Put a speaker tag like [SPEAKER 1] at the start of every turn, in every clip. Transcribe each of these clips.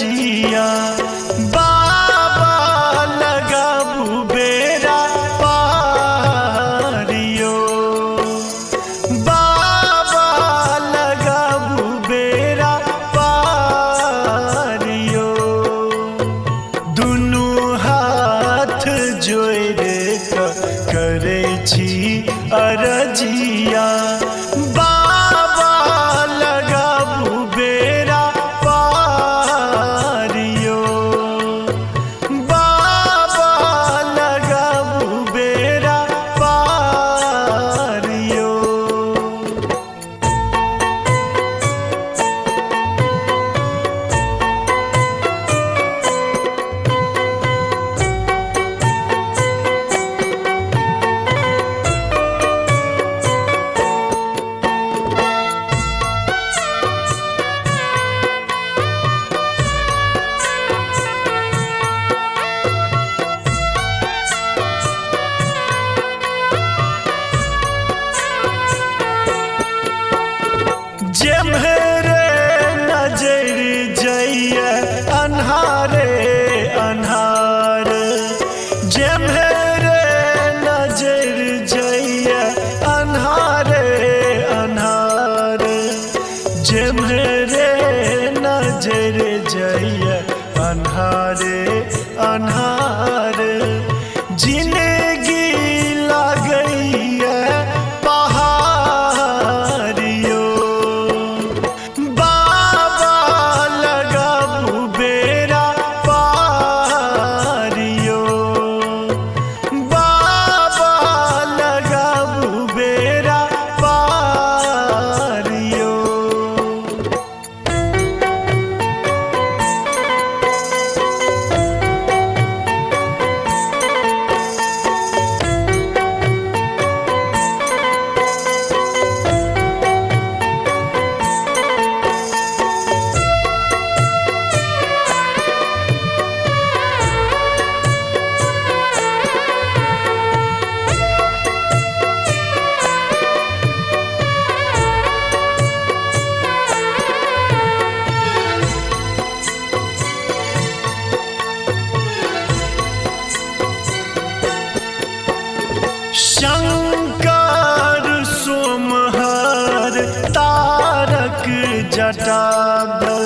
[SPEAKER 1] अरजिया। बाबा लगाबू बेरा पारियो, बाबा लगाबू बेरा पारियो। दुनू हाथ जोड़ि कऽ करै छी अरजिया। बाबा लगाबू बेरा पारियो, बाबा लगाबू बेरा पारियो। जेम्हरे नजर जइए अन्हारे अन्हार, जेम्हरे नजर जइए अन्हारे अन्हार, जेम्हरे नजर जइए अन्हारे अन्हार। जिनगी लागैए पहाड़ियो, बाबा लगाबू बेरा पारियो, बाबा लगाबू बेरा पारियो। शंकर सोमहर तारक जटाधर,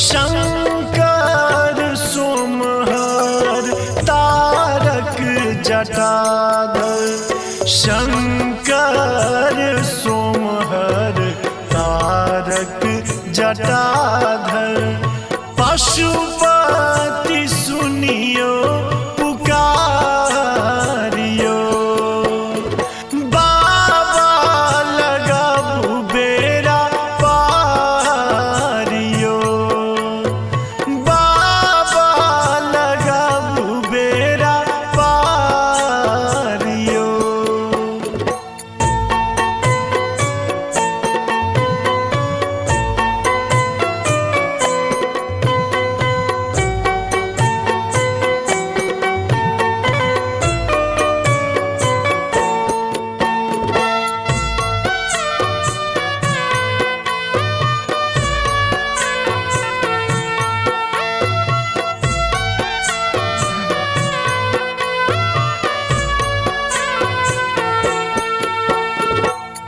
[SPEAKER 1] शंकर सोमहर तारक जटाधर, शंकर सोमहर तारक जटाधर। पशुपति सुनियो पुकारियो, बाबा लगाबू बेरा पारियो, बाबा लगाबू बेरा पारियो।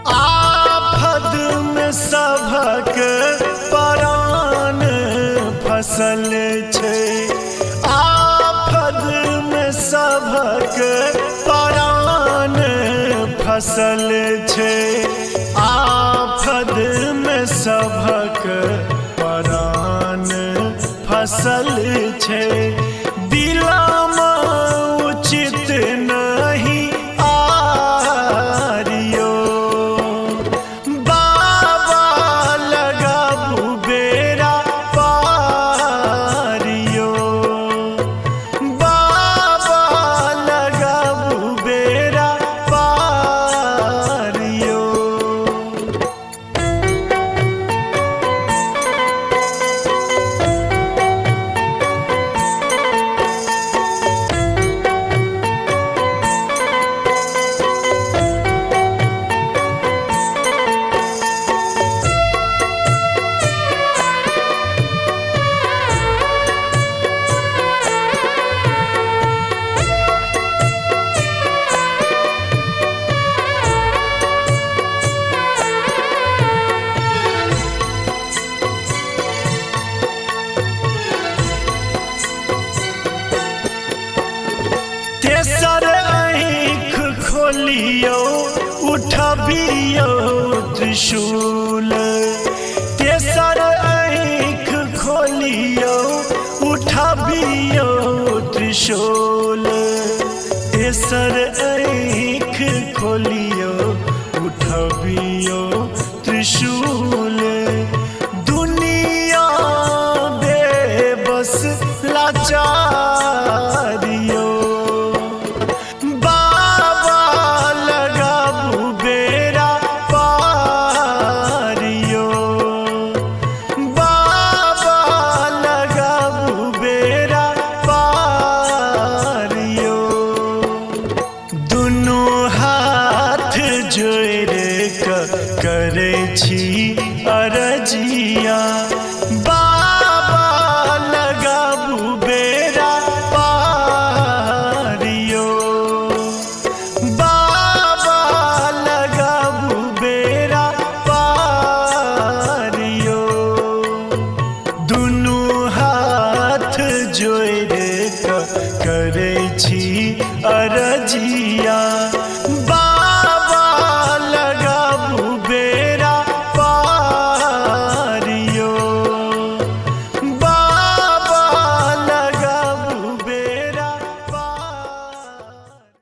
[SPEAKER 1] आफद में सभक परान फसल छै, आफद में सभक परान फसल छै, आफद में सभक परान फसल छै। बिलम उचित नहीं आरियो, बाबा लगाबू बेरा पारियो, बाबा लगाबू बेरा पारियो। त्रिशूल। तेसर आँख खोलियौ उठबियौ त्रिशूल। तेसर आँख खोलियौ उठबियौ त्रिशूल। दुनिया बेबस लाचारियो, बाबा लगाबू बेरा पारियो, बाबा लगाबू बेरा पारियो। दुनू हाथ जोड़ि कऽ करै छी अरजिया, बाबा लगाबू बेरा पारियो, बाबा लगाबू बेरा पारियो। दुनू हाथ जोड़ि कऽ करै छी अरजिया।